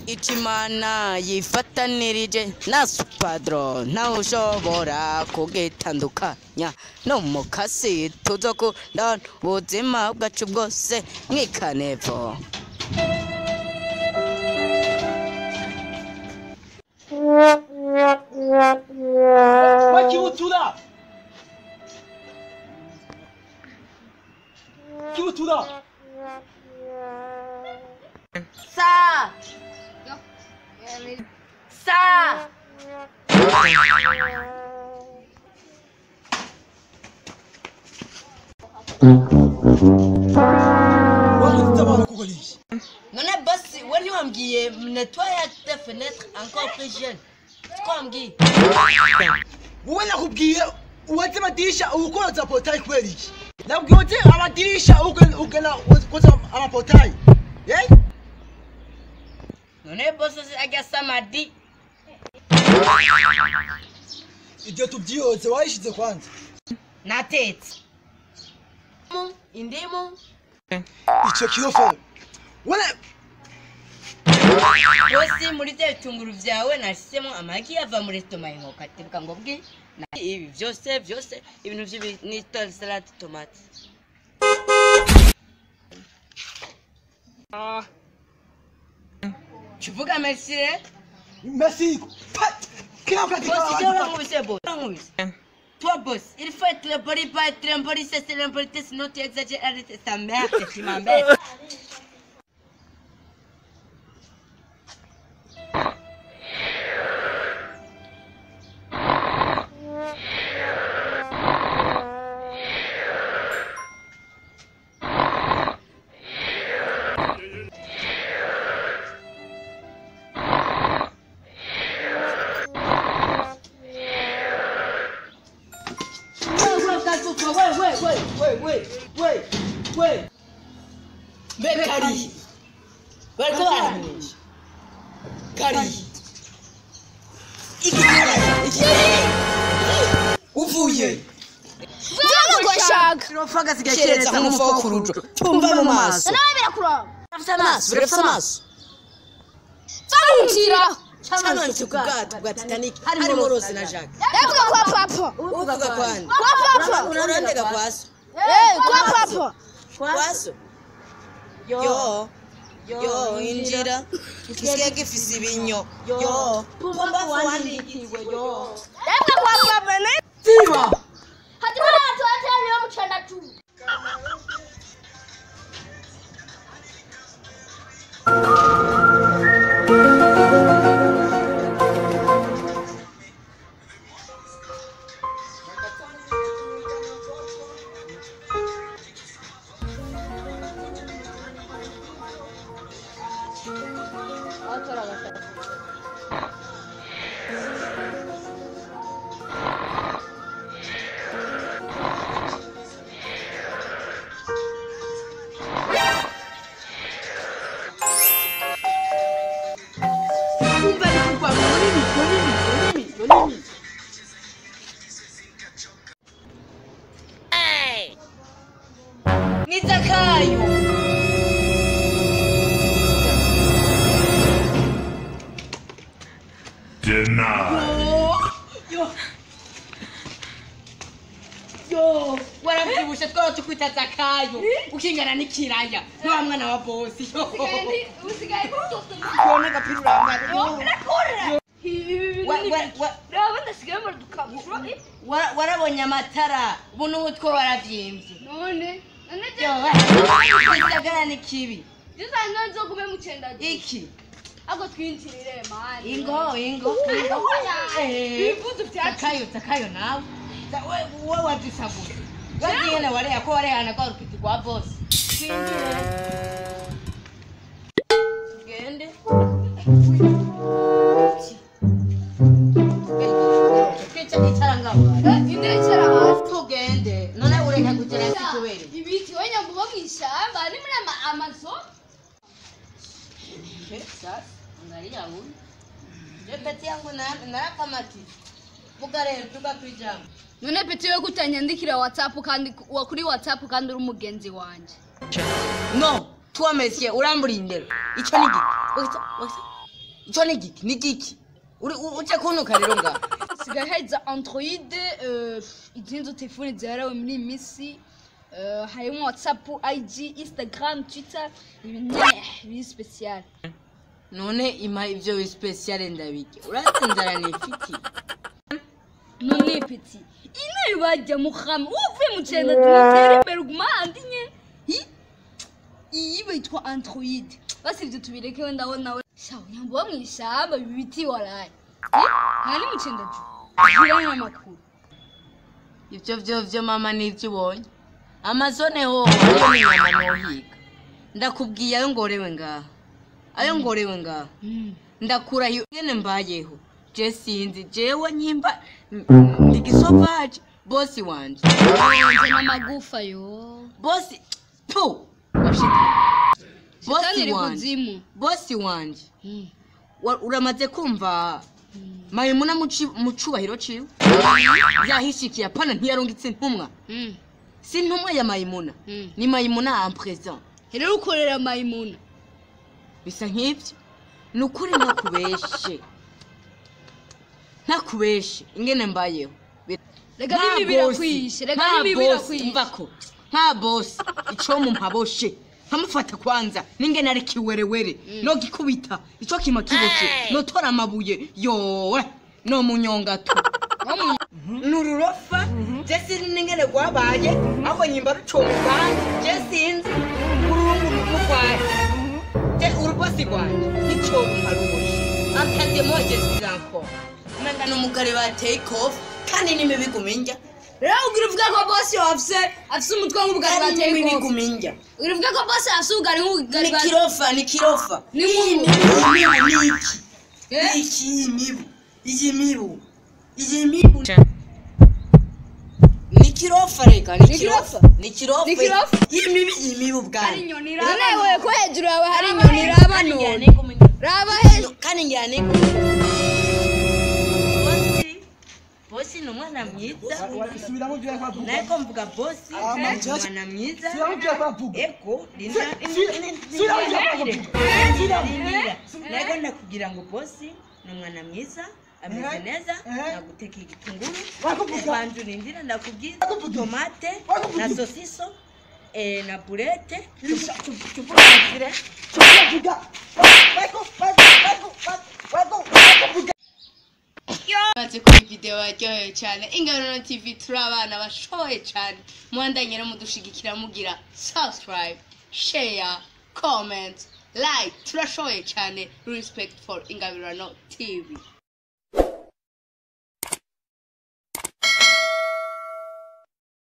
Ichimana yifatanirije na Supadro ntawe ushobora kugitandukanya no mu kasi tuzokundana ubuzima bwacu bwose mwikanevo. Kibutura! Kibutura! Sa! Sa! None basi we ntiwambwiye nettoyer tes fenêtres encore plus jeune. Twambwiye. Wowe nakubwiye uwaze amadirisha ukoza portail kubera iki? Nakubwiye uwaze amadirisha ugena ukoza amaportail. Eh? None boss ajya samadi. Ibyo tubyiyoze wayishize kwanza. Natetse. Indimu. Icyo kirofo. Wala Bosi muri bya bitunguru byawe nashyizemo amagi ava muri toma inkoko atibuka ngo bwi ibi byose byose ibintu by'ibi ni salade tomate. Tuvuga merci. Merci. Toi boss, il faut être poli, pas être impoli, c'est l'impolitesse, sinon tu exagères, arrête ta mère, tu m'embêtes. Wait. Kari. Kari. Uvuye. Kereza nk'umufa kurujo. Tumva mu maso. Birafise amaso. Tsamutira. Chamanutse ku bwato bwa Titanic harimo Rose na Jack. Ndavuga kwa papa. Uvuga kwa nde? Kwa papa. Urandega kwa so. Kwa papa. Kwa so. Yo. Yo injira. Kisigaye gifise ibinyo. Yo. Pumba wandikiwe yo. Ndavuga kwa papa ne. Ziba. Hatima watu watari wa mchana tu. Nizakayo. Denied. Yo, waravyibushe twaba tukwita Zakayo ukingana n'ikiraya wa mwana wa bosi. Usigaye Yo n'agapira urambaye. Warabonye amatara ubu n'umutwe waravyimbye. None Gisagara ni kibi. Iki Ako twinjirire mani. Ingo ingo. Ibivuzo Zakayo Zakayo nawe. Wewe wajisabura. Wazingene wale ko wale ana kwa rupiti kwa boss. Twinjire. Gende. Kicha ngaho. Indechera hasi. Tugende. None ureka kugera kitubere. Ibiti wenya mbugo mwishamba ni muri Amazon. Sasa angalia huyu. Pete yangu narakamati. Vuga rero tuga kwijambo. None petit we kutanyandikira WhatsApp kandi wa kuri WhatsApp kandi uri umugenzi wanje. No, toi monsieur urambura indero. Ico ni giki? Wakisa, wakisa. Ico ni giki? Ni giki? Uri uce kunuka rero nga. Sigaye heza Android izindi telefone ziharawe muri iyi minsi harimo WhatsApp, IG, Instagram, Twitter, ibintu biri special. None ima ivyo special ndabike. Urazi inzara nifiti. None petit inayo bajya muhama uvuye mu cyenda tumutera imbere uguma handi nye. Hi? Iyi bayitwa Android. Basi ibyo tubireke wenda ndabona we shawo nyambo wo mw'ishyamba ibi biti waraye. Nta ni mu cyenda ju gira amakuru. Ivyo vyo vyo mama nivyo ubonye. Amazone ho ayo ni nyama nohiga. Ndakubwiye ayo ngorewe ngaha. Ayo ngorewe ngaha. Ndakurahiye ngene mbayeho. Je sinzi jewe nyimba ndi gisovaje bosi wanje. Nje n'amagufa yo. Bosi tu washita. Shitani Bosi iri wanje. kuzimu. Bosi wanje. Uramaze kumva Mayimuna mu cubahiro ciwe yahishikiye apana ntiyarungitse intumwa. Si intumwa ya Mayimuna. Ni Mayimuna en présent. Rero ukorera Mayimuna. Bisa nk'ivyo. Ni ukuri ntakubeshe. Ntakubeshe ingene mbayeho. Reka Nta n'imibi bosi, irakwishe, reka nta n'imibi bosi, irakwishe. Mvako nta bosi ico mumpaboshe nkamufata kwanza ningene ari kiwerewere no gikubita ico kima kiboshe notora amabuye yowe no munyonga tu nururofa je sinzi ningene rwabaye ahubwo nyimba rucomeka je sinzi ururungu rugwaye je urubosi rwanje nico mparuboshe attendez-moi, je suis encore umenga n'umugore ba take off kandi n'imibiguma indya. Rero ugira uvuga ko bosi wawe afise umutwe nk'ubugari Kandi bateye ikofi. n'imibiguma indya. Ugira uvuga ko bosi afise ubugari nk'ubugari Ni bateye. kirofa, ni kirofa. Ni Iyi nk'ubu. mibu, ni iki? Eh? Ni iki iyi mibu? Iyi mibu. Iyi mibu. Ni kirofa reka, ni Ni kirofa. kirofa? Ni kirofa. Ni kirofa? Iyi mibu, iyi mibu bwana. None wewe ko hejuru yawe hari inyoni raba none. Raba hejuru. Kandi ngira niko. Bosi. Bosi ni umwana mwiza. Subiramo ibyo yariko aravuga. Nariko mvuga bosi Ah, ni umwana mwiza. Subiramo ibyo yariko aravuga. Ego, linda. Subiramo ibyo yariko aravuga. Subiramo. Rindira. Nariko ndakubwira ngo bosi ni umwana mwiza ameze neza, naguteka igitunguru. Wakuvuga. Banza urindire ndakubwira. Wakuvuga. Tomate Wakuvuga. na sosiso na burete. Irisha. Tupfukire. Turavuga. Bariko, bariko, bariko, bariko, bariko. Maze kuri video baryohewe cyane. Ingabirano TV turi abana bashoboye cyane. Mwandanye rero mudushigikira mugira subscribe, share, comment, like. Turashoboye cyane. Respect for Ingabirano TV.